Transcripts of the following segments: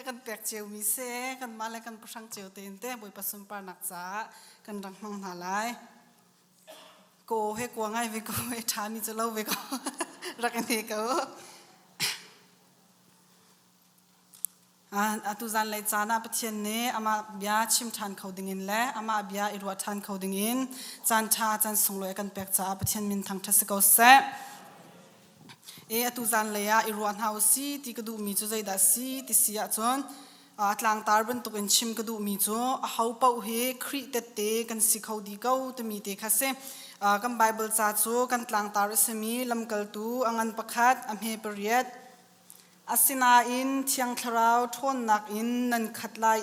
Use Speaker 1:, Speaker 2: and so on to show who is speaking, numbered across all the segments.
Speaker 1: nih kan pek ciomi si kanmah le kan pahrang cio tein te Bawipa sunparnak caah kan rak hmang hna lai. Ko he kua ngai ve ko he ṭhami cu lo ve ko rak i ne ko. Atu zanlei caan ah Pathian nih amah bia chim ṭhan kho dingin le amah bia i ruah ṭhan kho dingin caan ṭha caan sunglawi a kan pek caah Pathian min thangṭhat si ko seh. E atu zanlei ah i ruah hna u si ti ka duhmi cu zeidah si ti si ahcun tlangtar bantukin chim ka duhmi cu aho paoh hi Khrih tette kan si kho dih ko timi te kha si. Kan Bible ca cu kan tlangtar a simi lamkaltu a ngan pakhat a hme pariat Asinain Thiang Thlarau ṭhawnnak in nan khat lai.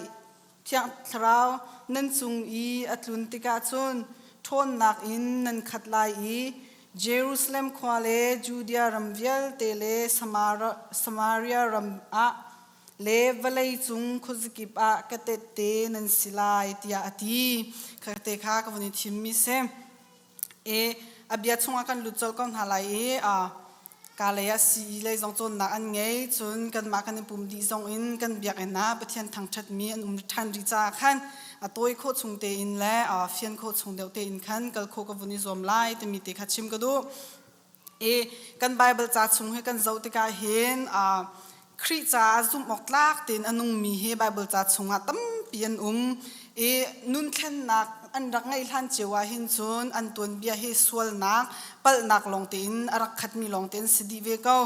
Speaker 1: Thiang Thlarau nan cung i a tlun tikah cun ṭhawnnak in nan khat lai i Jerusalem khua le Judea ram vialte le Samaria ram ah le vawlei cung khuazakip ah ka tehte nan si lai tiah a ti. Kha te kha ka vun i thimmi si. I a bia chungah kan lut colh ko hna lai i ka lei ah sii lei zong cawnnak an ngei cun kanmah kan i pum dih zong in kan biakinn ah Pathian thangṭhatmi an um ṭhan rih caah khan a tawi khawh chung tein le fian khawh chung deuh tein khan kal khawh ka vun i zuam lai timi te kha chim ka duh. I kan Bible ca chung hi kan zoh tikah hin Khrih caah zumh awk tlak tein a nungmi hi Bible ca chungah tampi an um i nunthlennak an rak ngeih hlan cio ah hin cun an tuanbia hi sualnak palhnak lawng tein a rak khatmi lawng tein si dih ve ko.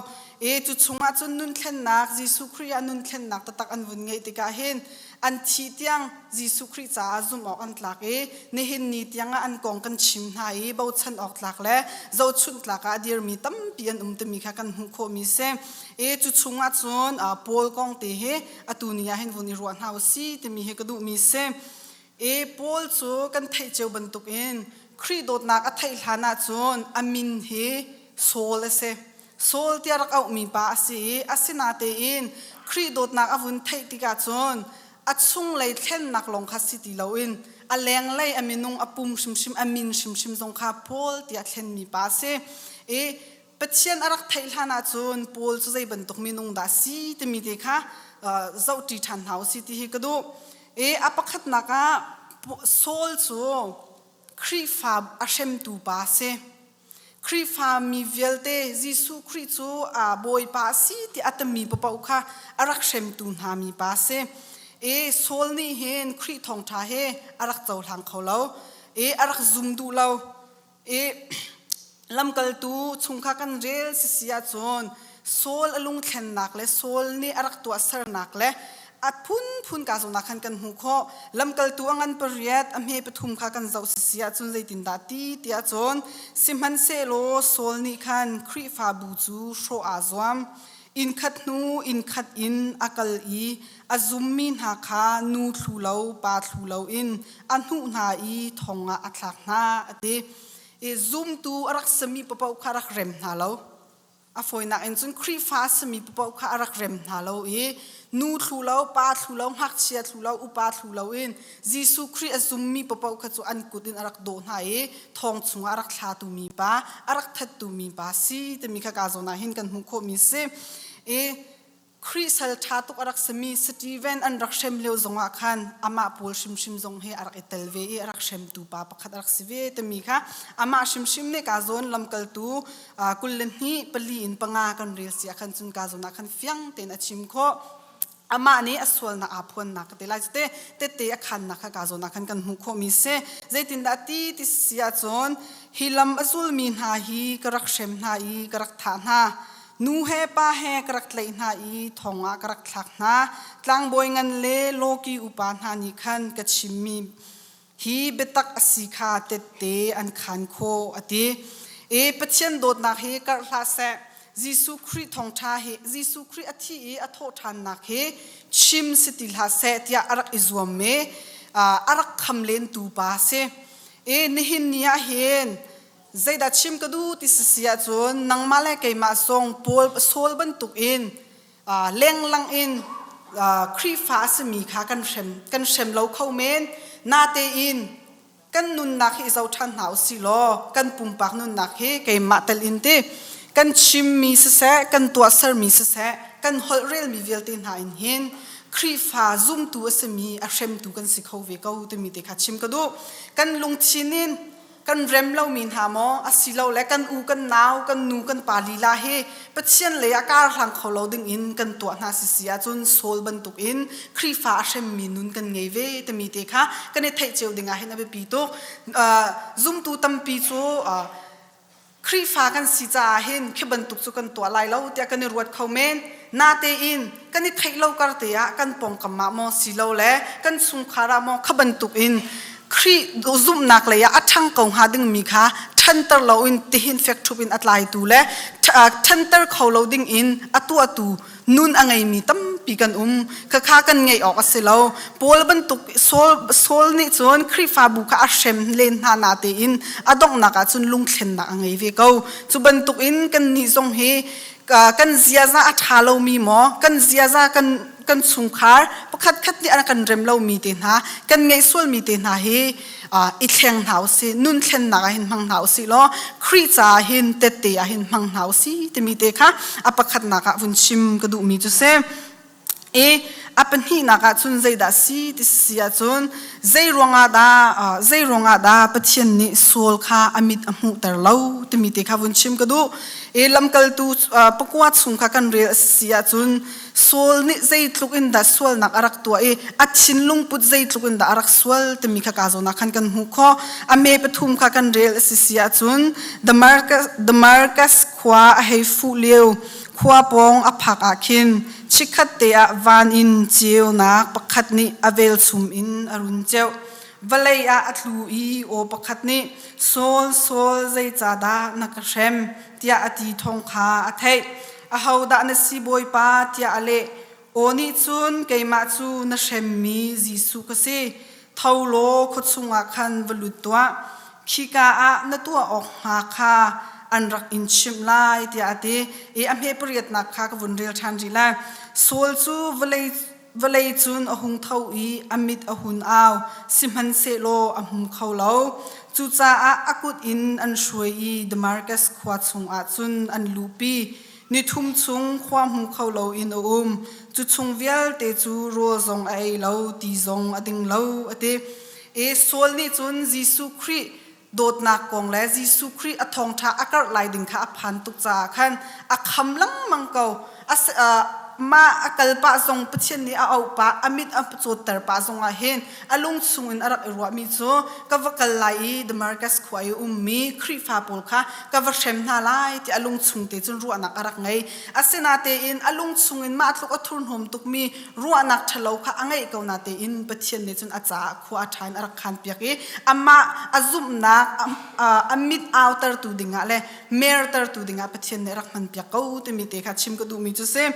Speaker 1: I cu chungah cun nunthlennak Jesuh Khrih ah nunthlennak taktak an vun ngeih tikah hin an thih tiang Jesuh Khrih caah zumh awk an tlak i nihin ni tiangah an kong kan chim hna i bochan awk tlak le zohchunh tlak ah a dirmi tampi an um timi kha kan hmuh khawhmi si. I cu chungah cun Paul kong te hi atu ni ah hin vun i ruah hna u si timi hi ka duhmi si. I Paul cu kan theih cio bantukin Khrih dawtnak a theih hlan ah cun a min hi Saul a si. Saul tiah rak auhmi pa a si i asinatein Khrih dawtnak a vun theih tikah cun a chunglei thlennak lawng kha si ti loin a lenglei a minung a pum hrimhrim a min hrimhrim zong kha Paul tiah thlenmi pa a si. I Pathian a rak theih hlan ahcun Paul cu zei bantuk minung dah si timi te kha zohṭi ṭhan hna u si ti hi ka duh. I a pakhatnak ah Saul cu Khrihfa a hremtu pa a si. Khrihfa mi vialte Jesuh Khrih cu a Bawipa a si ti a timi paoh kha a rak hremtu hna mi pa a si. E Saul nih hin Khrih thawngṭha hi a rak cohlang kho lo. E a rak zum duh lo. E lamkaltu chung kha kan rel sisi ahcun Saul a lungthlennak le Saul nih a rak tuahsernak le a phunphun ka zawn ah khan kan hmuh khawh. Lamkaltu a ngan pariat, a hme pathum kha kan zoh sisi ahcun zeitindah ti tiah cun sihmanhsehlaw Saul nih khan Khrihfabu cu hrawh aa zuam. Inn khat hnu inn khat in a kal i a zummi hna kha nu thlu lo pa thlu loin a hnuh hna i thong ah a thlak hna a ti. I zumtu a rak simi paoh kha rak rem hna lo. A fawinak in cun Khrihfa a simi paoh kha a rak rem hna lo i nu thlu lo, pa thlu lo, ngakchia thlu lo, upa thlu lo in Jesuh Khrih a zummi paoh kha cu an kut in a rak dawh hna i thong chungah a rak thlatu mi pa, a rak thattu mi pa si timi kha ka zawn ah hin kan hmuh khawhmi si. I Khrih sal ṭha tuk a rak simi Steven an rak hrem lio zongah khan amah pawl hrimhrim zong hi a rak i tel ve i a rak hremtu pa pakhat a rak si ve timi kha amah hrimhrim nih ka zawn lamkaltu 22 in panga kan rel si ah khan cun ka zawn ah khan fiang tein a chim khawh. Amah nih a sualnak aa phuannak ka ti lai te tette a khannak kha ka zawn ah khan kan hmuh khawhmi si. Zeitindah ti ti si ahcun hi lam a zulmi hna hi ka rak hrem hna i ka rak thah hna. Nu he pa he ka rak tlaih hna i thong ah ka rak thlak hna. Tlangbawi ngan le lawki upa hna nih khan ka chimmi hi biatak a si kha tette an khan khawh a ti. E Pathian dawtnak hi karh hlah seh. Jesuh Khrih thawngṭha hi Jesuh Khrih a thi i a thawhṭhannak hi chim si ti hlah seh tiah a rak i zuam i a rak kham lentu pa a si. E nihin ni ah hin Zeidah chim ka duh ti si ahcun nangmah le keimah zong Paul Saul bantukin lenglang in Khrihfa a simi kha kan hrem kan hrem lo kho men. Natein kan nunnak hi i zoh ṭhan hna u si law kan pumpak nunnak hi keimah tel in ti kan chimmi siseh kan tuahsermi siseh kan holh relmi vialte hna in hin. Khrihfa zumtu a simi a hremtu kan si kho ve ko timi te kha chim ka duh. Kan lungthin in kan rem lomi hna maw asilole kan u kan nau kan nu kan pa lila hi Pathian lei ah kar hlang kho lo ding in kan tuah hna si si ahcun Saul bantuk in Khrihfa a hremmi nun kan ngei ve timi te kha kan i theih cio ding ah hin a biapi tuk. Zumtu tampi cu Khrihfa kan si caah hin khi bantuk cu kan tuah lai lo tiah kan i ruat kho men. Natein kan i theih lo kar te ah kan pawngkam ah maw silole kan chungkhar ah maw kha bantuk in Khrih zumhnak lei ah a ṭhang ko hnga dingmi kha ṭhanter loin tihin fek ṭhup in a tlaitu le ṭhanter kho lo ding in a tuahtu nun a ngeimi tampi kan um. Khakha kan ngeih awk a si lo. Paul bantuk Saul, Saul nih cun Khrihfabu kha a hrem len hna natein a donghnak ah cun lungthlennak a ngei ve ko. Cu bantuk in kannih zong hi kan ziaza a ṭha lomi maw kan ziaza kan kan chungkhar pakhat khat nih an kan rem lomi te hna kan ngeih sualmi te hna hi i thleng hna usih nun thlennak ah hin hmang hna usih law Khrih caah hin tette ah hin hmang hna usih timi te kha a pakhatnak ah vun chim ka duhmi cu si. I a pahnihnak ah cun zeidah si ti si ahcun zei ruangah dah zei ruangah dah Pathian nih Saul kha a mit a hmuhter lo timi te kha vun chim ka duh. I lamkaltu pakua chung kha kan rel a si ahcun Saul nih zeitluk in dah sualnak a rak tuah i a thinlung put zeitluk in dah a rak sual timi kha ka zawn ah khan kan hmuh khawh. A me pathum kha kan rel a si si ahcun Damascus, Damascus khua a hei fuh lio khua pawng a phak ah khin chikkhat te ah van in ceunak pakhat nih a velchum in a run ceuh. Vawlei ah a tlu i aw pakhat nih Saul, Saul, zeicahdah na ka hrem? tiah a ti thawng kha a theih. Ahodah na si Bawipa? tiah a leh. Aw nih cun keimah cu na hremmi Jesuh ka si. Tho law khua chungah khan va lut tuah. Khika ah na tuah awk hnga kha an rak in chimh lai tiah a ti. I a hme pariatnak kha ka vun rel ṭhan rih lai. Saul cu vawlei vawlei cun a hung tho i a mit a hun au, sihmanhsehlaw a hmu kho lo. Cucaah a kut in an hruai i Damascus khua chungah cun an luhpi. Nithum chung khua hmu kho loin a um. Cu chung vialte cu rawl zong a ei lo, ti zong a ding lo, a ti. E Saul nih cun Jesuh Khrih dawtnak kong le Jesuh Khrih a thawngṭha a karh lai ding kha a phan tuk caah khan a kham lengmang ko. Mah a kal pah zong Pathian nih a auh pah, a mit a cawtter pah zongah hin a lung chungin a rak i ruahmi cu ka va kal lai i Damascus khua i ummi Khrihfa pawl kha ka va hrem hna lai ti a lung chung te cun ruahnak a rak ngei. Asinatein a lung chungin mah tluk a thurhnawm tukmi ruahnak ṭhalo kha a ngeih ko natein Pathian nih cun a caah khua a ṭha in a rak khanpiak i amah a zumhnak a mit autertu dingah le mertertu dingah Pathian nih a rak hmanpiak ko timi te kha chim ka duhmi cu si.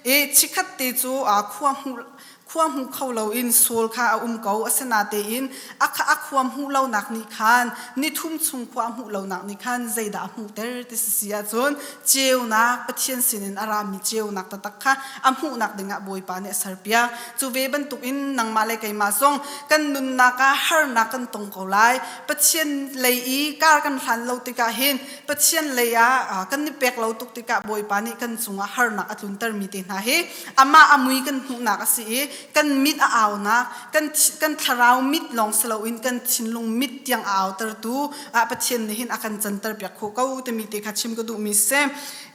Speaker 1: I chikkhat te cu khua hmuh khua hmu kho loin Saul kha a um ko asinatein a a khua hmuh lonak nih khan nithum chung khua a hmuh lonak nih khan zeidah a hmuhter ti si ahcun ceunak Pathian sinin a rami ceunak taktak kha a hmuhnak dingah Bawipa nih a serpiak cu ve bantukin nangmah le keimah zong kan nunnak ah harnak kan tong ko lai Pathian lei i kar kan hlan lo tikah hin Pathian lei ah kan i pek lo tuk tikah Bawipa nih kan cungah harnak a tluntermi te hna hi amah a mui kan hmuhnak a si i kan mit a aunak kan kan thlarau mit lawng si loin kan thinlung mit tiang a autertu ah Pathian nih hin a kan canter piak khawh ko timi te kha chim ka duhmi si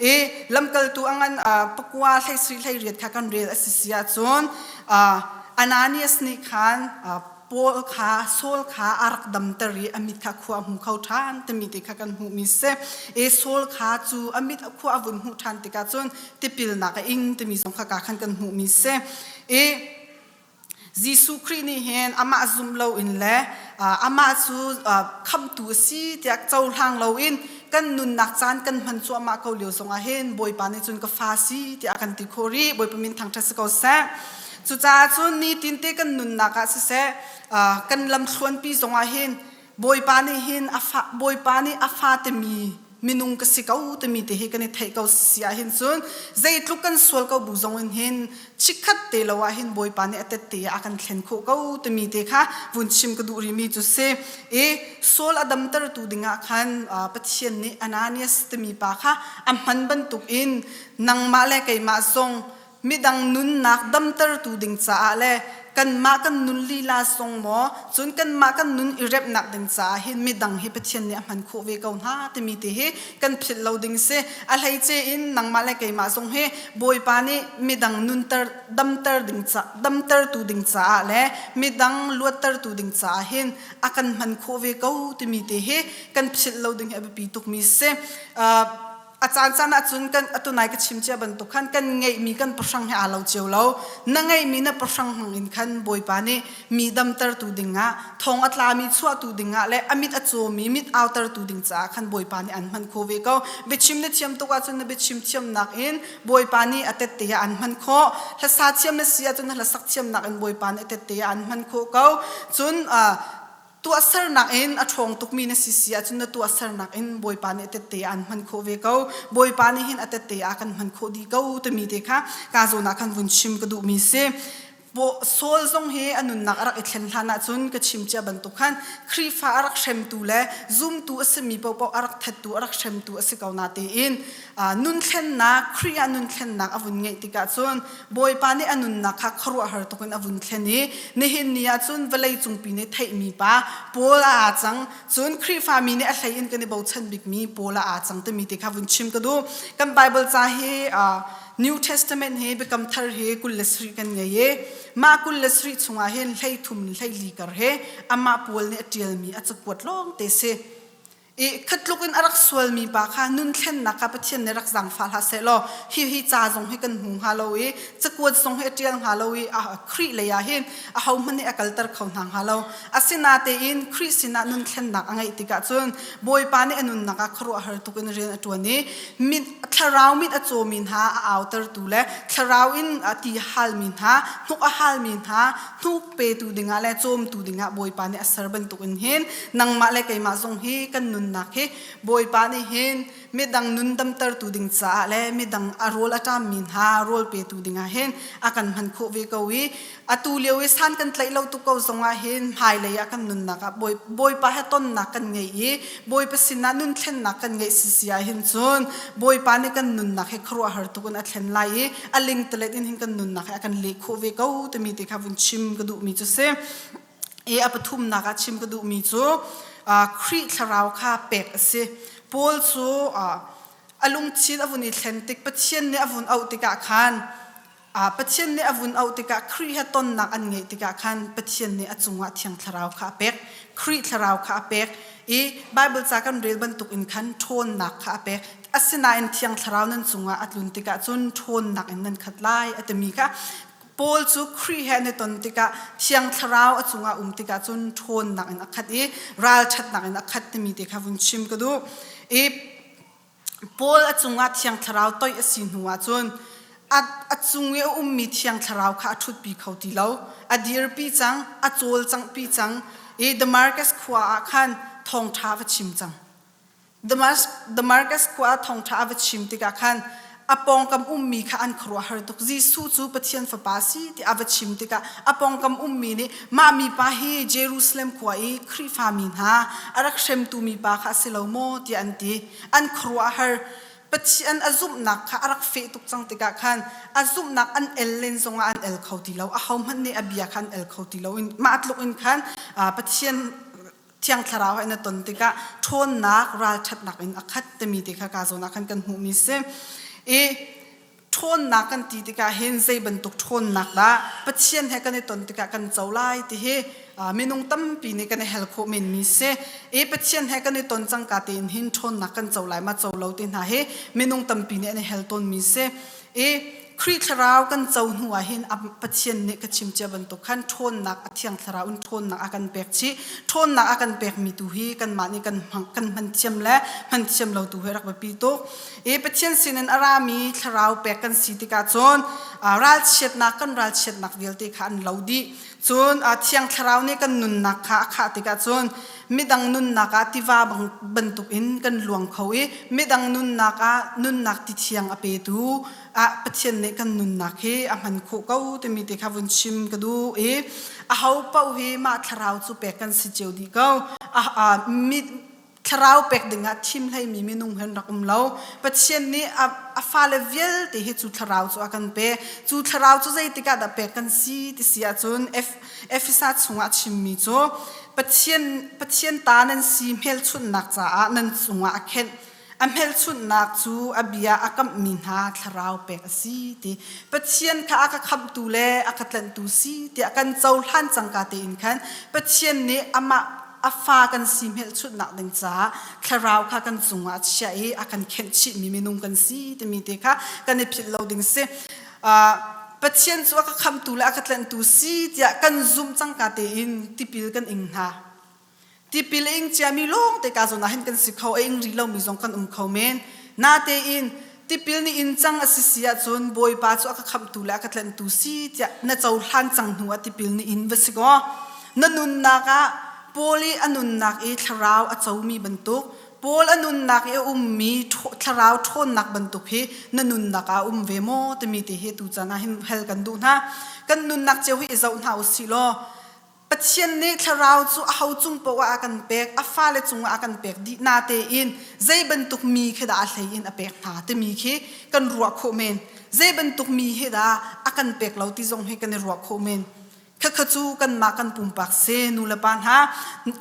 Speaker 1: i lamkaltu a ngan pakua hlei sri hlei riat kha kan rel a si si ahcun Ananias nih khan Paul kha Saul kha a rak damter i a mit kha khua a hmu kho ṭhan timi te kha kan hmuhmi si. E Saul kha cu a mit a khua a vun hmuh ṭhan tikah cun tipilnak a ing timi zong kha ka khan kan hmuhmi si. E Jesuh Khrih nih hin amah zum loin le amah cu khamhtu a si tiah cohlang loin kan nunnak caan kan hman cuahmah ko lio zongah hin Bawipa nih cun ka fa si tiah a kan ti khawh rih. Bawipa min thangṭhat si ko seh. Cucaah cun nitinte kan nunnak ah siseh kan lamthluanpi zongah hin Bawipa nih hin a fa Bawipa nih a fa timi minung ka si ko timi te hi kan i theih ko si ah hin cun zeitluk kan sual ko bu zong in hin chikkhat te lo ah hin Bawipa nih a tette ah a kan thlen khawh ko timi te kha vun chim ka duh rihmi cu si i Saul a damtertu dingah khan Pathian nih Ananias timi pa kha a hman bantuk in nangmah le keimah zong. Midang nunnak damtertu ding caah le kanmah kan nun lila zong maw cun kanmah kan nun i remhnak ding caah hin midang hi Pathian nih a hman khawh ve ko hna timi te hi kan philh lo ding si. A hleice in nangmah le keimah zong hi Bawipa nih midang nunter damter ding ca damtertu ding caah le midang luattertu ding caah hin a kan hman khawh ve ko timi te hi kan philh lo ding hi a biapi tukmi si. Uh, a caan caan ahcun kan atunai ka chim cia bantuk khan kan ngeihmi kan pahrang he aa lo cio lo. Na ngeihmi na pahrang hmang in khan Bawipa nih mi damtertu dingah thong a tlami chuahtu dingah le a mit a cawmi mit autertu ding caah khan Bawipa nih an hman kho ve ko. Biachim na thiam tuk ahcun na biachim thiamnak in Bawipa nih a tette ah an hman khawh. Hlasa thiam na si ahcun na hlasak thiamnak in Bawipa nih a tette ah an hman khawh ko. Cun tuahsernak in a ṭhawng tukmi na si si ahcun na tuahsernak in Bawipa nih a tette ah an hman khawh ve ko. Bawipa nih hin a tette ah kan hman khawh dih ko timi te kha ka zawn ah khan vun chim ka duhmi si. Saul zong hi a nunnak a rak i thlen hlan ahcun ka chim cia bantuk khan Khrihfa a rak hremtu le zumtu a simi paohpaoh a rak thattu a rak hremtu a si ko na tein nun thlennak Khrih ah nun thlennak a vun ngeih tikah cun Bawipa nih a nunnak kha khuaruahhar tuk in a vun thlen i nihin ni ah cun vawlei cungpi nih theihmi pa Paul ah aa cang. Cun Khrihfa mi nih a hlei in kan i bochan bikmi Paul ah aa cang timi te kha vun chim ka duh. Kan Bible ca hi New Testament hi Biakam Thar hi 27 kan ngei i mah 27 chungah hin 13 in 14 kar he amah Paul nih a ṭialmi a cakuat lawng te si. I khatluk in a rak sualmi pa kha nun thlennak kha Pathian nih rak zaangfah hlah seh law hi hi ca zong hi kan hmu hnga lo i cakuat zong hi a ṭial hnga lo i Khrih lei ah hin ahohmanh nih a kalter kho hna hnga lo. Asinatein Khrih sinah nun thlennak a ngeih tikah cun Bawipa nih a nunnak ah khuaruahhar tuk in rian a ṭuan i mit thlarau mit a cawmi hna a autertu le thlarau in a ti halmi hna hnuk a halmi hna hnuk petu dingah le cawmtu dingah Bawipa nih a ser bantukin hin nangmah le keimah zong hi kan nunnak hi Bawipa nih hin midang nun damtertu ding caah le midang a rawl a ṭammi hna rawl petu dingah hin a kan hman khawh ve ko i atu lio i san kan tlaih lo tuk ko zongah hin hmailei ah kan nunnak ah Bawipa he tonnak kan ngei i Bawipa sinah nun thlennak kan ngeih sisi ah hin cun Bawipa nih kan nunnak hi khuaruahhar tuk in a thlen lai i a lingtalet in hin kan nunnak hi a kan leh khawh ve ko timi te kha vun chim ka duhmi cu si. I a pathumnak ah chim ka duhmi cu Khrih thlarau kha pek a si. Paul cu a lungthin a vun i thlen tik Pathian nih a vun auh tikah khan Pathian nih a vun auh tikah Khrih he tonnak an ngeih tikah khan Pathian nih a cungah Thiang Thlarau kha a pek. Khrih Thlarau kha a pek i Baibal ca kan rel bantuk in khan ṭhawnnak kha a pek. Asinain Thiang Thlarau nan cungah a tlun tikah cun ṭhawnnak in nan khat lai a timi kha Paul cu Khrih he an i ton tikah Thiang Thlarau a cungah um tikah cun ṭhawnnak in a khat i ralṭhatnak in a khat timi te kha vun chim ka duh. I Paul a cungah Thiang Thlarau toih a si hnu ahcun a cung i a ummi Thiang Thlarau kha a ṭhutpi kho ti lo. A dirpi cang, a cawlcanghpi cang i Damascus khua ah khan thawngṭha va chim cang. Damascus khua ah thawngṭha a va chim tikah khan a pawngkam ummi kha an khuaruahhar tuk. Jesuh cu Pathian Fapa a si ti a va chim tikah a pawngkam ummi nih mah mipa hi Jerusalem khua i Khrihfa mi hna a rak hremtu mipa kha a si lo maw tiah an ti. An khuaruahhar. Pathian a zumhnak kha a rak feh tuk cang tikah khan a zumhnak an el len zongah an el kho ti lo. Ahohmanh nih a bia kha an el kho ti lo. Mah tluk in khan Pathian Thiang Thlarau he na ton tikah ṭhawnnak ralṭhatnak in a khat timi te kha ka zawn ah khan kan hmuhmi si. I ṭhawnnak kan ti tikah hin zei bantuk ṭhawnnak dah Pathian he kan i ton tikah kan co lai ti hi minung tampi nih kan i hel khawh menmi si. I Pathian he kan i ton cangka tein hin ṭhawnnak kan co lai ma co lo ti hna hi minung tampi nih an i hel tawnmi si. I Khrih Thlarau kan co hnu ah hin Pathian nih ka chim cia bantuk khan ṭhawnnak a Thiang Thlarau in ṭhawnnak a kan pek chih. Ṭhawnnak a kan pekmi tu hi kanmah nih kan kan hman thiam le hman thiam lo tu hi rak biapi tuk. I Pathian sinin a rami Thlarau pek kan si tikah cun ralchiatnak kan ralchiatnak vialte kha an lo dih. Cun Thiang Thlarau nih kan nunnak kha a khah tikah cun midang nunnak ah tiva bantuk in kan luang kho i midang nunnak ah nunnak ti thiang a petu ah Pathian nih kan nunnak hi a hman khawh ko timi te kha vun chim ka duh i aho paoh hi mah thlarau cu pek kan si cio dih ko. Thlarau pek dingah thim hleimi minung hin rak um lo. Pathian nih a, a fale vialte hi cu thlarau cu a kan pek. Cu thlarau cu zeitik ah dah pek kan si ti si ahcun Efesa chungah chimmi cu Pathian, Pathian ta nan si hmelchunhnak caah nan cungah a khenh. A hmelchunhnak cu a bia a kamhmi hna thlarau pek a si ti. Pathian kha a ka khamhtu le a ka tlanhtu si tiah kan cohlan cangka tein khan Pathian nih amah a fa kan si hmelchunhnak ding caah thlarau kha kan cungah a chiah i a kan khenh chihmi minung kan si timi te kha kan i philh lo ding si. Uh, Pathian cu a ka khamhtu le a ka tlanhtu si tiah kan zumh cangka tein tipil kan ing hna. Tipil a ing ciami lawngte ka zawn ah hin kan si kho, a ing rih lomi zong kan um kho men. Natein tipil nih in cang a si si ahcun Bawipa cu a ka khamhtu le a ka tlanhtu si tiah na cohlan cang hnu ah tipil nih in va si kaw na nunnak ah Paul i a nunnak i thlarau a comi bantuk Paul a nunnak i a ummi thlarau ṭhawnnak bantuk hi na nunnak ah a um ve maw timi te hi tuchan ah hin hal kan duh hna. Kan nunnak cio hi i zoh hna u sih law Pathian nih thlarau cu aho cung poah a kan pek, a fale cungah a kan pek dih natein zei bantuk mi khi dah a hlei in a pek hna timi khi kan ruah khawh men. Zei bantuk mi hi dah a kan pek lo ti zong hi kan i ruah khawh men. Khakha cu kanmah kan pumpak si nu le pa hna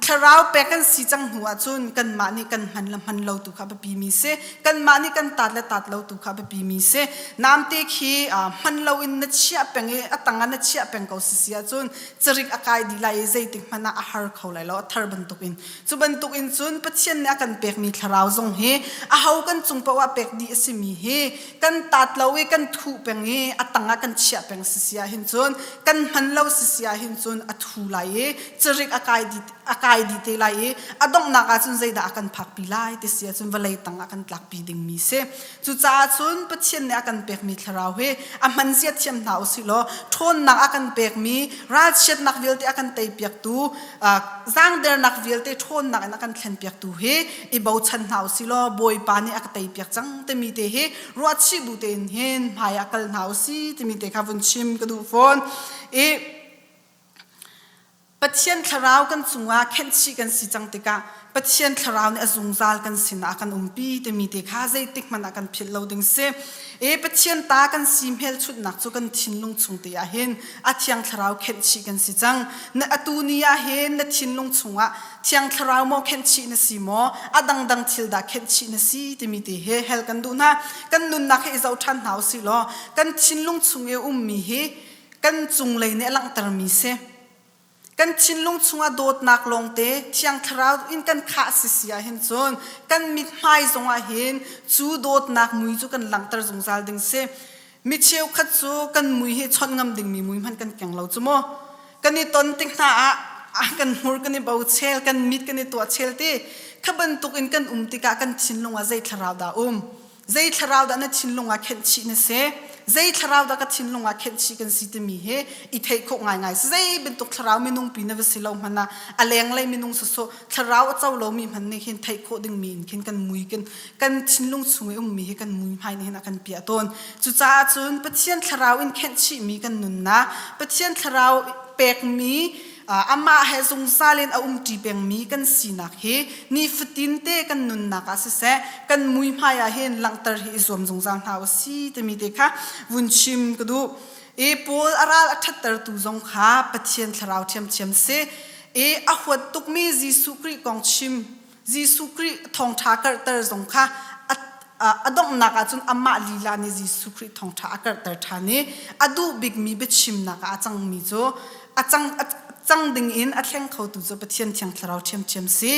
Speaker 1: thlarau pek kan si cang hnu ahcun kanmah nih kan hman le hman lo tu kha biapi mi si. Kanmah nih kan tat le tat lo tu kha biapi mi si. Namte khi hman lo in na chiah peng i a tang ah na chiah peng ko si si ahcun carik a kai dih lai i zeitik hmanh ah a har kho lai lo a thar bantukin cu bantukin cun Pathian nih a kan pekmi thlarau zong hi aho kan cung paoh ah pek dih a simi hi kan tat lo i kan thuh peng i a tang ah kan chiah peng si si ah hin cun kan hman lo si si ah hin cun a thu lai i carik a kai dih a kai dih te lai i a donghnak ah cun zeidah a kan phakpi lai ti si ahcun vawlei tang ah kan tlakpi dingmi si Cucaah cun Pathian nih a kan pekmi thlarau hi a hman zia thiam hna u sih law ṭhawnnak a kan pekmi ralchiatnak vialte a kan teipiaktu zaangdernak vialte ṭhawnnak in a kan thlenpiaktu hi i bochan hna u sih law Bawipa nih a ka teipiak cang timi te hi ruahchih bu tein hin hmai ah kal hna u sih timi te kha vun chim ka duh fawn. I Pathian thlarau kan cungah khenhchih kan si cang tikah Pathian thlarau nih a zungzal kan sinah a kan umpi timi te kha zeitik hmanh ah kan philh lo ding si. E Pathian ta kan si hmelchunhnak cu kan thinlung chung te ah hin a thiang thlarau khenhchih kan si cang. Na atu ni ah hin na thinlung chungah thiang thlarau maw khenhchih na si maw a dangdang thil dah khenhchih na si timi te he hel kan duh hna. Kan nunnak hi i zoh ṭhan hna u sih law kan thinlung chung i ummi hi kan cunglei nih a langhtermi si. Kan thinlung chungah dawtnak lawngte Thiang Thlarau in kan khah si si ahhin cun kan mithmai zongah hin cu dawtnak mui cu kan langhter zungzal ding si. Mi cheukhat cu kan mui hi chawnh ngam dingmi mui hmanh kan keng lo cu mu. Kan i ton tik hna ah kan hmur kan i bo chel, kan mit kan i tuah chel ti. Kha bantuk in kan um tikah kan thinlung ah zei thlarau dah um? Zei thlarau dah na thinlung ah khenhchih na si? Zei thlarau dah ka thinlung ah khenhchih kan si timi hi i theih khawh ngaingai si. Zei bantuk thlarau minung pi na va si lo hmanh ah a lenglei minung sawsawh thlarau a co lomi hmanh nih hin theih khawh dingmi in khin kan mui kan kan thinlung chung i ummi hi kan mui hmai nih hin a kan piah tawn. Cucaah cun Pathian thlarau in khenhchihmi kan nunnak, Pathian thlarau pekmi amah he zungzal in a umṭi pengmi kan sinak hi nifatin te kan nunnak ah siseh kan muihmai ah hin langhter hi i zuam zungzal hna u si timi te kha vun chim ka duh. I Paul a ral a ṭhattertu zong kha Pathian thlarau ṭhiamṭhiam si. I a huat tukmi Jesuh Khrih kong chim Jesuh Khrih thawngṭha karhter zong kha a donghnak ahcun amah lila nih Jesuh Khrih thawngṭha a karhter ṭhan i a duh bikmi biachimnak ah a cangmi cu a cang a cang ding in a thleng khotu cu Pathian Thiang Thlarau ṭhiamṭhiam si.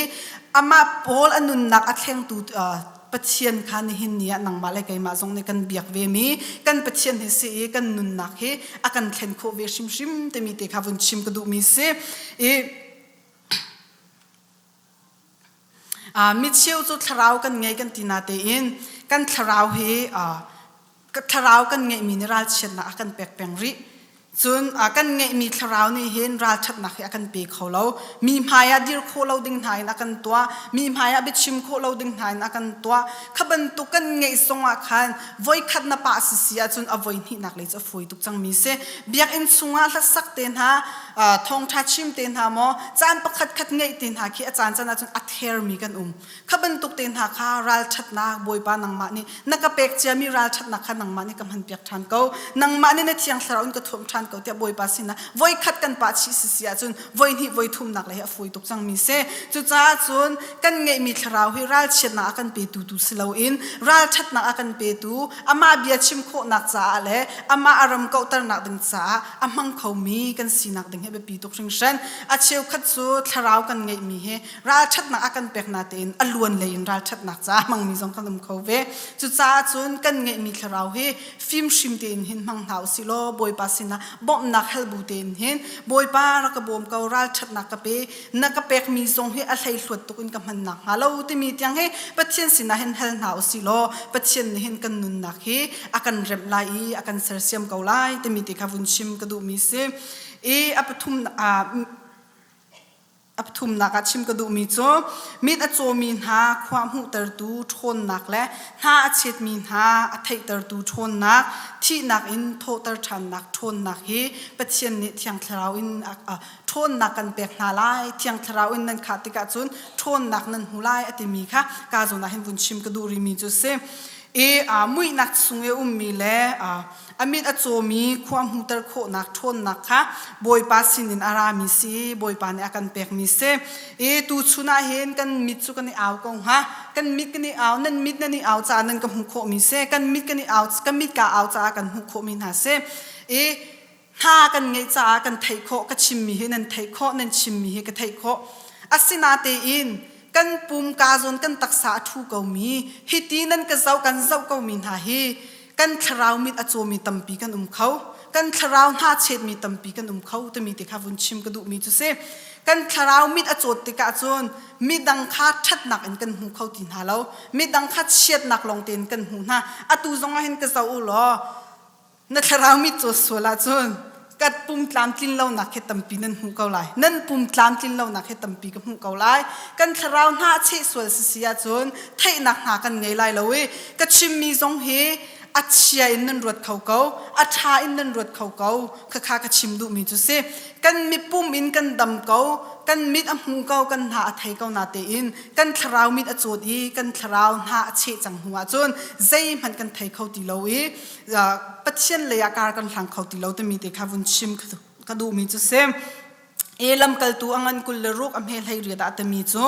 Speaker 1: Amah Paul a nunnak a thlengtu Pathian kha nihin ni ah nangmah le keimah zong nih kan biak vemi kan Pathian hi si i kan nunnak hi a kan thlen khawh ve hrimhrim timi te kha vun chim ka duhmi si. I Mi cheu cu thlarau kan ngei kan ti natein kan thlarau hi thlarau kan ngeihmi nih ralchiatnak a kan pek peng rih. Cun kan ngeihmi thlarau nih hin ralṭhatnak hi a kan pe kho lo. Mi hmai ah dir khawh lo ding hna in a kan tuah. Mi hmai ah biachim khawh lo ding hna in a kan tuah. Kha bantuk kan ngeih zong ah khan voikhat na pah sisi ahcun a voi hnihnak lei cu a fawi tuk cangmi si. Biakinn chungah hlasak te hna. Thawngṭha chim te hna maw caan pakhat khat ngeih te hna khi a caan caan ahcun a thermi kan um. Kha bantuk te hna kha ralṭhatnak Bawipa nangmah nih na ka pek ciami ralṭhatnak kha nangmah nih ka hmanpiak ṭhan ko. Nangmah nih na thiang thlarau in ka thuamh ṭhan ko tiah Bawipa sinah voikhat kan pah chih si si ahcun voihnih voithumnak le hi a fawi tuk cangmi si. Cucaah cun kan ngeihmi thlarau hi ralchiatnak a kan petu tu si loin ralṭhatnak a kan petu amah bia chim khawhnak caah le amah a ram kauhternak ding caah a hmang khomi kan sinak ding hi biapi tuk hringhran. A cheukhat cu thlarau kan ngeihmi hi ralṭhatnak a kan pek natein a luan lei in ralṭhatnak caah hmangmi zong kan um kho ve. Cucaah cun kan ngeihmi thlarau hi fimhrim tein hin hmang hna usih law Bawipa sinah bawmhnak hal bu tein hin Bawipa rak ka bawm ko ralṭhatnak ka pe na ka pekmi zong hi a hleihluat tuk in ka hman nakhnga lo timi tiang hi Pathian sinah hin hal hna usih law Pathian nih hin kan nunnak hi a kan remh lai i a kan sersiam ko lai timi te kha vun chim ka duhmi si. I a pathum A pathumnak ah chim ka duhmi cu mit a cawmi hna khua hmuhtertu ṭhawnnak le hna a chetmi hna a theihtertu ṭhawnnak, thihnak in thawhter ṭhannak ṭhawnnak hi Pathian nih Thiang Thlarau in ṭhawnnak kan pek hna lai. Thiang Thlarau in nan khah tikah cun ṭhawnnak nan hmu lai a timi kha ka zawn ah hin vun chim ka duh rihmi cu a si. I muihnak chung i ummi le A mit a cawmi khua hmuhter khawhnak ṭhawnnak kha Bawipa sinin a rami si, Bawipa nih a kan pekmi si. I tuchun ah hin kan mit cu kan i au ko hnga. Kan mit kan i au, nan mit nan i au caah nan ka hmuh khawhmi si. Kan mit kan i au, kan mit ka au caah kan hmuh khawhmi hna si. I hna kan ngeih caah kan theih khawh, ka chimmi hi nan theih khawh, nan chimmi hi ka theih khawh. Asinatein kan pum ka zawn kan taksa a ṭhu komi, hiti nan ka zoh kan zoh komi hna hi kan thlarau mit a cawmi tampi kan um kho kan thlarau hna chetmi tampi kan um kho timi te kha vun chim ka duhmi cu si kan thlarau mit a cawt tikah cun midang kha ṭhatnak in kan hmu kho ti hna lo midang kha chiatnak lawng tein kan hmu hna atu zong ah hin ka zoh u law na thlarau mit cawt sual ahcun kan pum tlamtlin lonak hi tampi nan hmuh ko lai nan pum tlamtlin lonak hi tampi ka hmuh ko lai kan thlarau hna a cheh sual si si ahcun theihnak hna kan ngei lai lo i ka chimmi zong hi a chia in nan ruat kho ko a ṭha in nan ruat kho ko khakha ka chim duhmi cu si kan mipum in kan dam ko kan mit a hmu ko kan hna a thei ko na tein kan thlarau mit a cawt i kan thlarau hna a cheh cang hnu ahcun zeihmanh kan thei kho ti lo i Pathian lei ah kar kan hlang kho ti lo timi te kha vun chim ka duhmi cu si. E lamkaltu a ngan 26 a hme hlei riat ah timi cu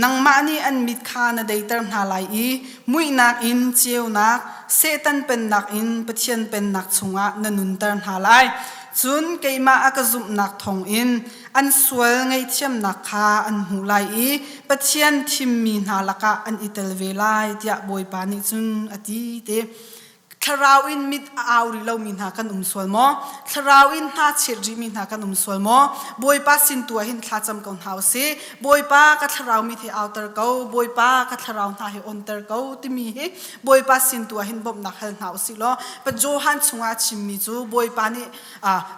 Speaker 1: nangmah nih an mit kha na deiter hna lai i muihnak in ceunak Satan pennak in Pathian pennak chungah na nunter hna lai. Cun keimah a ka zumhnak thawngin an sual ngaihthiamnak kha an hmuh lai i Pathian thimmi hna lakah an i tel ve lai tiah Bawipa nih cun a ti te. Thlarau in mit a au rih lomi hna kan um sual maw? Thlarau in hna chet rihmi hna kan um sual maw? Bawipa sin tu ah hin thlacam ko hna usih. Bawipa ka thlarau mit hi auter ko, Bawipa ka thlarau hna hi onter ko timi hi Bawipa sin tu ah hin bawmhnak hal hna usih law Pa Johan chungah a chimmi cu Bawipa nih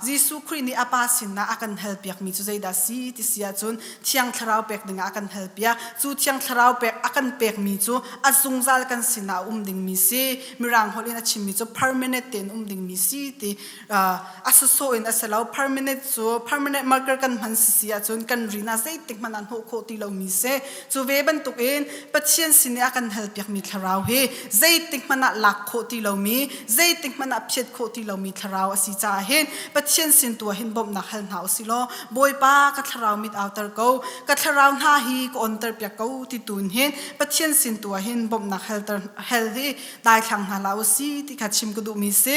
Speaker 1: Jesuh Khrih nih a Pa sinah a kan halpiakmi cu zeidah si ti si ahcun Thiang Thlarau pek dingah a kan halpiak. Cu Thiang Thlarau pek a kan pekmi cu a zungzal kan sinah a um dingmi si. Mirang holh in a chimmi cu permanent tein um dingmi si ti a sawsawh in a si lo. Permanent cu permanent marker kan hman si si ahcun kan rin ah zeitik hmanh ah hnawh khawh ti lomi si. Cu ve bantukin Pathian sin i a kan halpiakmi thlarau hi zeitik hmanh ah lak khawh ti lomi, zeitik hmanh ah phiat khawh ti lomi thlarau a si caah hin Pathian sin tu ah hin bawmhnak hal hna usih law Bawipa ka thlarau mit auter ko, ka thlarau hna hi ka onter piak ko ti tun hin Pathian sin tu ah hin bawmhnak halter hal hi daithlang hna hlah usih ti kha chim ka duhmi si.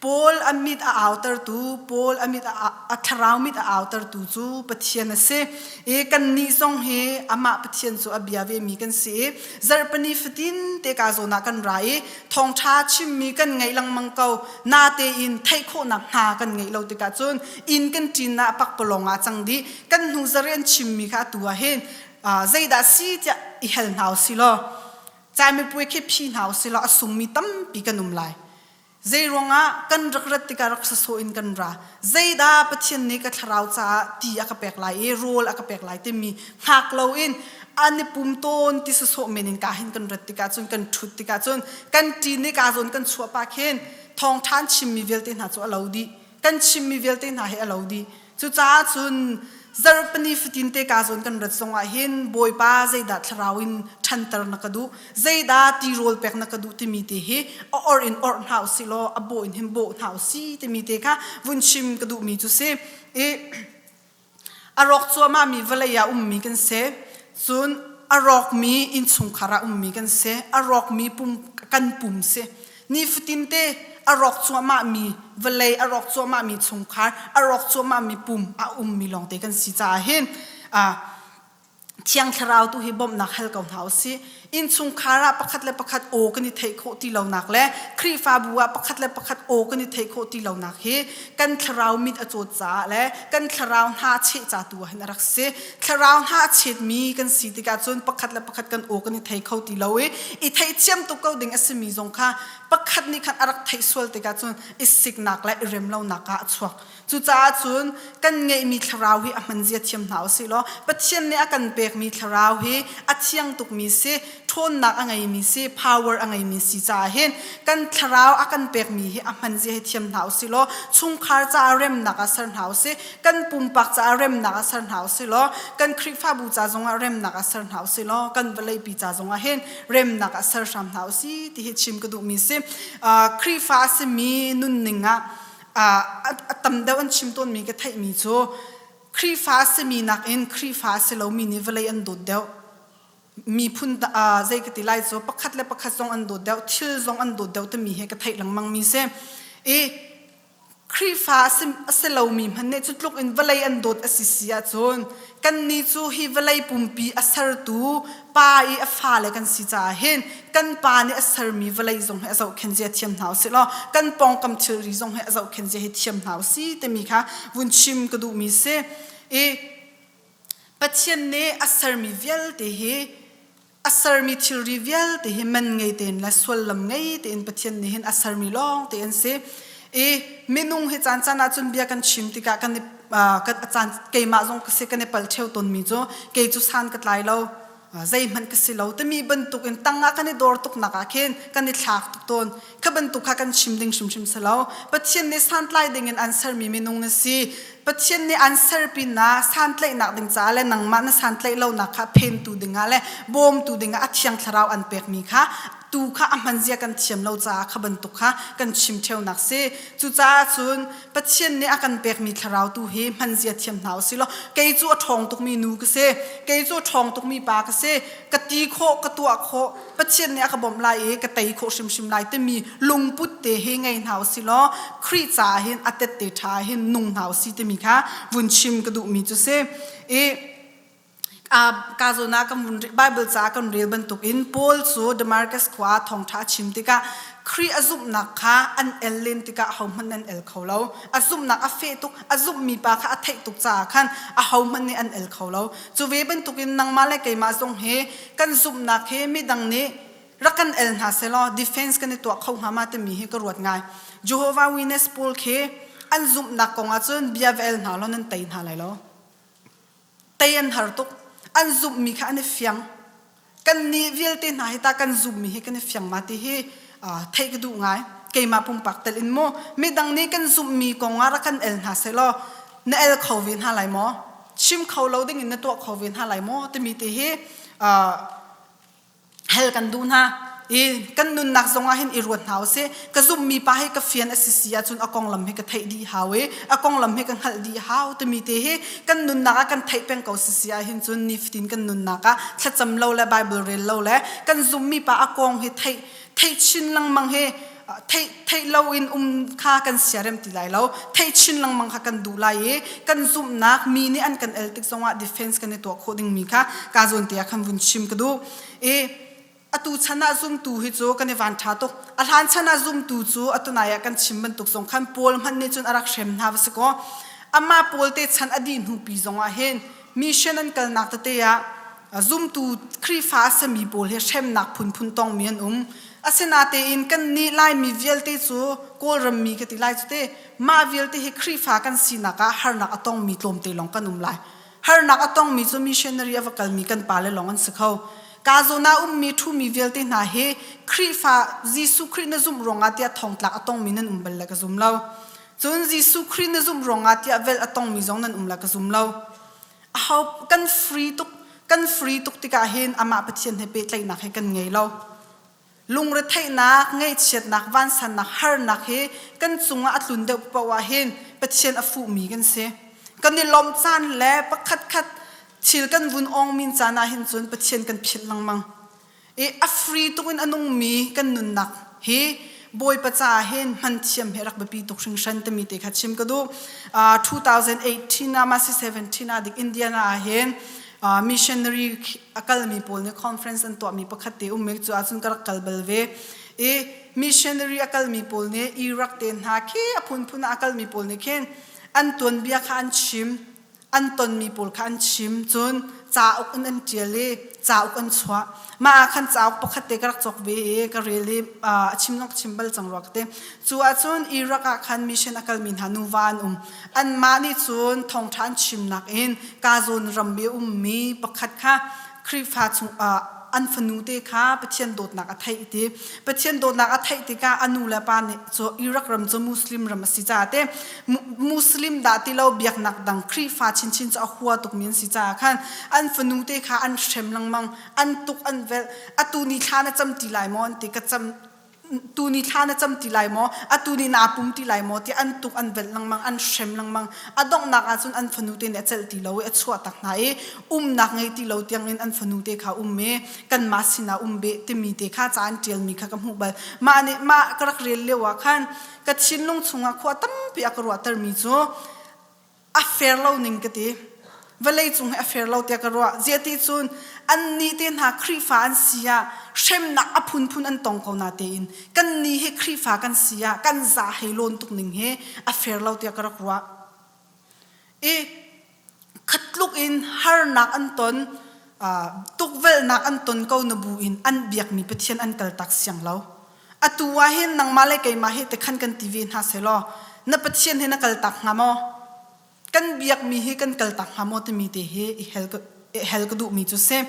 Speaker 1: Paul a mit a autertu, Paul a mit a thlarau mit a autertu cu Pathian a si. I kannih zong hi amah Pathian cu a bia vemi kan si i zarhpini fatin te ka zawn ah kan ra i thawngṭha chimmi kan ngaih lengmang ko. Natein theih khawhnak hna kan ngeih lo tikah cun inn kan ṭin ah pakpalawng ah cang dih. Kan hnu zarh an chimmi kha atu ah hin zeidah si tiah i hal hna usih law caimipuai khi phi hna usih law a sungmi tampi kan um lai. Zeiruangah kan rak rat tikah rak sasawh in kan ra. Zeidah Pathian nih ka thlarau caah ti a ka pek lai i rawl a ka pek lai timi hngak loin an i pum tawn ti sasawh men in ka hin kan rat tikah cun kan ṭhut tikah cun kan ṭin i ka zawn kan chuah pah khin thawngṭha an chimmi vialte hna cu a lo dih. Kan chimmi vialte hna hi a lo dih. Cucaah cun zarhpini fatin te ka zawn kan rat zongah hin Bawipa zeidah thlarau in ṭhanter na ka duh, zeidah tirawl pek na ka duh timi te hi a or in orh hna usih law a bawh in hin bawh hna usih timi te kha vun chim ka duhmi cu si. I a rawk cuahmahmi vawlei ah ummi kan si. Cun a rawkmi innchungkhar ah ummi kan si. A rawkmi pum kan pum si. Nifatin te a rawk cuahmahmi vawlei, a rawk cuahmahmi chungkhar, a rawk cuahmahmi pum a ummi lawngte kan si caah hin Thiang Thlarau tu hi bawmhnak hal ko hna usih. Innchungkhar ah pakhat le pakhat aw kan i theih khawh ti lonak le Khrihfabu ah pakhat le pakhat aw kan i theih khawh ti lonak hi kan thlarau mit a cawt caah le kan thlarau hna cheh ca tu ah hin a rak si. Thlarau hna a chetmi kan si tikah cun pakhat le pakhat kan aw kan i thei kho ti lo i i theihthiam tuk ko ding a simi zong kha pakhat nih khan a rak theih sual tikah cun i siknak le i remlonak ah a chuak. Cucaah cun kan ngeihmi thlarau hi a hman zia thiam hna usih law Pathian nih a kan pekmi thlarau hi a thiang tukmi si, ṭhawnnak a ngeimi si, power a ngeimi si caah hin kan thlarau a kan pekmi hi a hman zia hi thiam hna usih law chungkhar caah remnak ah ser hna usih, kan pumpak caah remnak ah ser hna usih law kan Khrihfabu ca zongah remnak ah ser hna usih law kan vawleipi ca zongah hin remnak ah ser hram hna usih ti hi chim ka duhmi si. Khrihfa a simi nunning ah a tam deuh an chim tawnmi ka theihmi cu Khrihfa a simi nakin Khrihfa a si lomi nih vawlei an dawt deuh. Miphun zei ka ti lai cu pakhat le pakhat zong an dawt deuh, thil zong an dawt deuh timi hi ka theih lengmangmi si. I Khrihfa a si lomi hmanh nih cu tluk in vawlei an dawt a si si ahcun kannih cu hi vawlei pumpi a sertu pa i a fale kan si caah hin kan pa nih a sermi vawlei zong hi a zohkhenh zia thiam hna usih law kan pawngkam thilri zong hi a zohkhenh zia hi thiam hna usih timi kha vun chim ka duhmi si. I Pathian nih a sermi vialte hi a sermi thilri vialte hi man ngei tein le sullam ngei tein Pathian nih hin a sermi lawng te an si. I minung hi caan caan ahcun bia kan chim tikah kan i kan caan keimah zong ka si kan i pal ṭheo tawnmi cu kei cu san ka tlai lo zeihmanh ka si lo timi bantuk in tangah kan i dor tuknak ah khin kan i thlak tuk tawn. Kha bantuk kha kan chim ding hrimhrim si lo. Pathian nih santlai ding in an sermi minung na si. Pathian nih an ser pinah santlaihnak ding caah le nangmah na santlaih lonak kha phentu dingah le bawmtu dingah a thiang thlarau an pekmi kha tu kha a hmanzia kan thiam lo caah kha bantuk kha kan chim ṭheunak si. Cucaah cun Pathian nih a kan pekmi thlarau tu hi hmanzia thiam hna usih law kei cu a ṭhawng tukmi nu ka si, kei cu a ṭhawng tukmi pa ka si, ka ti khawh, ka tuah khawh, Pathian nih a ka bawmh lai i ka tei khawh hrimhrim lai timi lungput te hi ngei hna usih law Khrih caah hin a tette ṭha hin nung hna usih timi kha vun chim ka duhmi cu si. I ka zawn ah kan vun Bible ca kan rel bantukin Paul cu Damascus khua ah thawngṭha a chim tikah Khrih a zumhnak kha an el len tikah ahohmanh an el kho lo. A zumhnak a feh tuk, a zumhmi pa kha a theih tuk caah khan ahohmanh nih an el kho lo. Cu ve bantukin nangmah le keimah zong hi kan zumhnak hi midang nih rak kan el hna sehlaw defense kan i tuah kho hnga ma timi hi ka ruat ngai. Jehovah Witness pawl khi an zumhnak kong ahcun bia va el hna law nan tei hna lai lo. Tei an har tuk. An zumhmi kha an i fiang. Kannih vialte hna hi ta kan zumhmi hi kan i fiang ma ti hi theih ka duh ngai. Keimah pumpak tel in mu midang nih kan zumhmi kong ah rak kan el hna sehlaw na el kho ve hna lai maw? Chim kho lo ding in na tuah kho ve hna lai maw? Timi te hi hal kan duh hna i kan nunnak zongah hin i ruat hna usih. Ka zumhmi pa hi ka fian a si si ahcun a konglam hi ka theih dih hau i a konglam hi ka hngalh dih hau timi te hi kan nunnak ah kan theih peng ko si si ahhin cun nifatin kan nunnak ah thlacam lo le Bible rel lo le kan zumhmi pa a kong hi theih theih chin lengmang hi theih theih lo in um kha kan siarem ti lai lo. Theih chin lengmang kha kan duh lai i kan zumhnak mi nih an kan el tik zongah defense kan i tuah khawh dingmi kha ka zawn te ah khan vun chim ka duh. I atu chan ah zumtu hi cu kan i van ṭha tuk. A hlan chan ah zumtu cu atu nai ah kan chim bantuk zong khan Paul hmanh nih cun a rak hrem hna va si kaw amah Paul te chan a dih hnu pi zong ah hin mission an kalnak tete ah zumtu Khrihfa a simi pawl hi hremnak phunphun tongmi an um. Asinatein kannih Laimi vialte cu Kawlram mi ka ti lai cu te mah vialte hi Khrihfa kan sinak ah harnak a tongmi tlawmte lawng kan um lai. Harnak a tongmi cu missionary a va kalmi kan pale lawng an si kho. Ka zawn ah ummi ṭhumi vialte hna hi Khrihfa Jesuh Khrih na zumh ruangah tiah thongtlak a tongmi nan um bal le ka zum lo. Cun Jesuh Khrih na zumh ruangah tiah velh a tongmi zong nan um la ka zum lo. Aho kan free tuk kan free tuk tikah hin amah Pathian he pehtlaihnak he kan ngei lo. Lungretheihnak, ngaihchiatnak, vansannak, harnak hi kan cungah a tlun deuh paoh ah hin Pathian a fuhmi kan si. Kan i lawmh caan le pakhatkhat thil kan vun ong min caan ah hin cun Pathian kan philh lengmang. I a free tuk in a nungmi kan nunnak hi Bawipa caah hin hman thiam hi rak biapi tuk hringhran timi te kha chim ka duh. 2018 ah masi 17 ah dik Indiana ah hin missionary a kalmi pawl nih conference an tuahmi pakhat te um cu ahcun ka rak kal bal ve. I missionary a kalmi pawl nih Iraq te hna khi a phunphun ah a kalmi pawl nih khin an tuanbia kha an chim. An tonmi pawl kha an chim. Cun cauk in an ṭial i cauk an chuah. Mah ah khan cauk pakhat te ka rak cawk ve i ka rel i a chim zong ka chim bal cang rua ka ti. Cu ahcun Iraq ah khan mission a kalmi hna nuva an um. Anmah nih cun thawngṭha an chimnak in Kazawn ram i a ummi pakhat kha Khrihfa chung an fanu te kha Pathian dawtnak a theih ti. Pathian dawtnak a theih tikah a nu le pa nih cu Iraq ram cu Muslim ram a si caah te Muslim dah ti lo biaknak dang Khrihfa chinchin cu a hua tukmi an si caah khan an fanu te kha an hrem lengmang, an tuk an velh. Atu ni thla na cam ti lai maw an ti. Ka cam tu ni thla na cam ti lai maw atu ni naa pum ti lai maw ti an tuk an velh lengmang an hrem lengmang. A donghnak ahcun an fanu te nih a celh ti lo i a chuah tak hna i umnak ngei ti lo tiangin an fanu te kha um i kanmah sinah um beh timi te kha ca an ṭialmi kha ka hmuh bal. Mah nih mah ka rak rel lio ah khan ka thinlung chungah khua tampi a ka ruahtermi cu a fair lo ning ka ti. Vawlei cung hi a fair lo tiah ka ruah. Ziah cun annih te hna Khrihfa an si ah hremnak a phunphun an tong ko na tein kan nih hi Khrihfa kan si ah kan za hei lawn tuk ning hi a fair lo tiah ka rak ruah. I khatluk in harnak an ton, tukvelhnak an ton ko na bu in an biakmi Pathian an kaltak siang lo. Atu ah hin nangmah le keimah hi tikhan kan ti ve hna selaw na Pathian hi na kaltak hnga maw? Kan biakmi hi kan kaltak hnga maw timi te hi i hel ka, i hel ka duhmi cu si.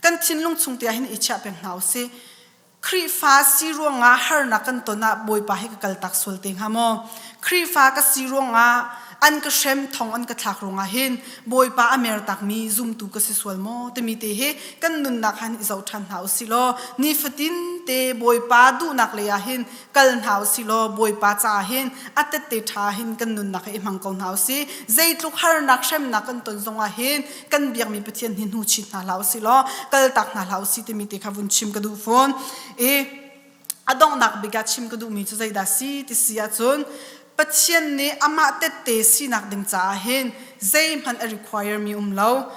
Speaker 1: Kan thinlung chung te ah hin i chiah peng hna usih. Khrihfa si ruangah harnak kan ton ah Bawipa hi ka kaltak sual te hnga maw? Khrihfa ka si ruangah an ka hrem thong an ka thlak ruangah hin Bawipa a mertakmi zumtu ka si sual maw timi te hi kan nunnak han i zoh ṭhan hna usih law nifatin te Bawipa duhnak lei ah hin kal hna usih law Bawipa caah hin a tette ṭha hin kan nunnak hi i hmang ko hna usih. Zeitluk harnak hremnak kan ton zongah hin kan biakmi Pathian hi hnu chit hna hlah usih law kaltak hna hlah usih timi te kha vun chim ka duh fawn. I a donghnak bik ah chim ka duhmi cu zeidah si ti si ahcun Pathian nih amah tette sinak ding caah hin zeihmanh a require mi um lo.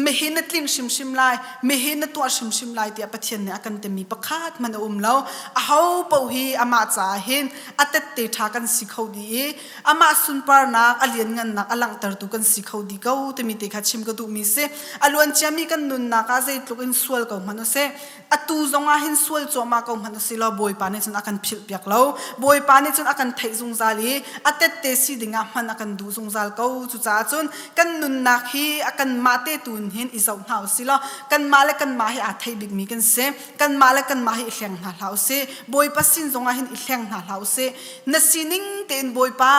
Speaker 1: Mihi na tling hrimhrim lai, mihi na tuah hrimhrim lai tiah Pathian nih a kan timi pakhat hmanh a um lo. Aho paoh hi amah caah hin a tette ṭha kan si kho dih i amah sunparnak a lianngannak a langhtertu kan si kho dih ko timi te kha chim ka duhmi si. A luanciami kan nunnak ah zeitluk in sual ko hmanh usih, atu zongah hin sual cuahmah ko hmanh usih law Bawipa nih cun a kan philh piak lo. Bawipa nih cun a kan theih zungzal i a tette si dingah hman a kan duh zungzal ko. Cucaah cun kan nunnak hi a kanmah te tu in hin i zoh hna usih law kanmah le kanmah hi aa thei bikmi kan si. Kanmah le kanmah hi i hleng hna hlah usih. Bawipa sin zongah hin i hleng hna hlah usih. Na sining tein Bawipa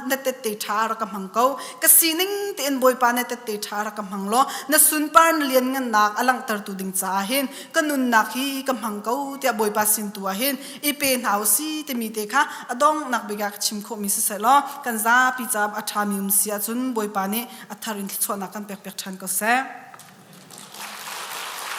Speaker 1: na tette ṭha rak ka hmang ko. Ka sining tein Bawipa na tette ṭha rak ka hmang law na sunpar na lianngannak a langhtertu ding caah hin ka nunnak hi ka hmang ko tiah Bawipa sin tu ah hin i pe hna usi timi te kha a donghnak bik ah ka chim khawhmi siseh law kan zapi caah a ṭhami um si ahcun Bawipa nih a thar in thluachuahnak kan pekpiak ṭhan ko seh.